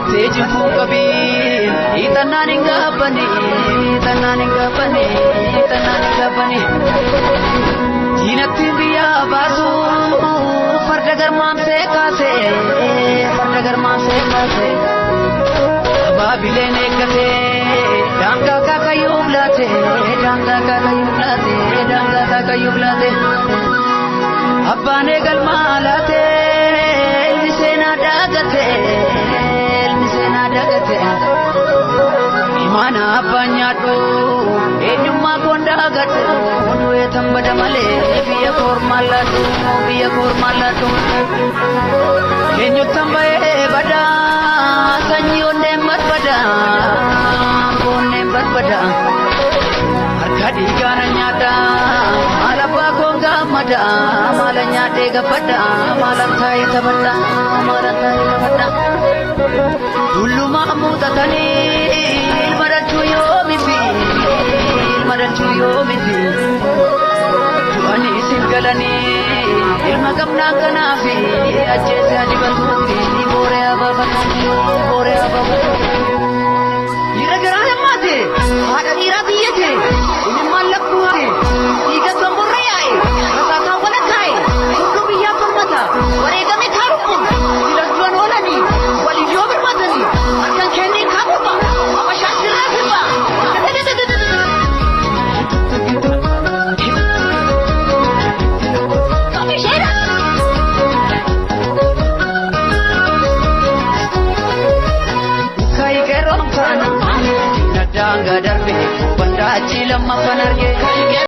Jettee jinfuu qabiin hiixannaan hin gaabbanii hiixannaan hin gaabbanii hiixannaan hin gaabbanii. Diinatti biyyaa baasu farda garmaamsee kaase farda garmaamsee kaase. Baabileen eeggate daangaa kaakayyuuf laate daangaa kaakayyuuf laate daangaa kaakayyuuf laate. Abbaan eegalmaa laate ilmi seenaa daagate ilmi seenaa daagate. Imaana abbaan nyaadhu eenyummaa koon daagadhu du'ee tan bada malee biyya koormaan laadhu biyya koormaan laadhu. Eenyuttan ba'ee bada sanyii onneen barbada onneen barbada. Harka dhiigaana nyaadha maal abbaa koon gaammada maala nyaadhee gabbadha maalan taa'ee taphadha maalan taa'ee taphadha. Tullumaa muuxatanii ilma dhalchuu yoomifi ilma dhalchuu yoomifi. Du'anii isin galanii ilma qabnaa kanaafi ajjeese adibatuufi booree abaafatuufi booree abaafatuufi. Dhiira garaa lammaate haadha dhiiraa biyyate ilmaan lakkuu haate dhiiga gamborra yaa'e rasaasaan walakkaa'e hunduu biyyaaf falmata wareegame kaarummu filachuun oolanii waliin yoo birmatanii harkan kennee kaabuma abashaa sirraa sirba. Daangaa darbe bandaachi lammaffan arge.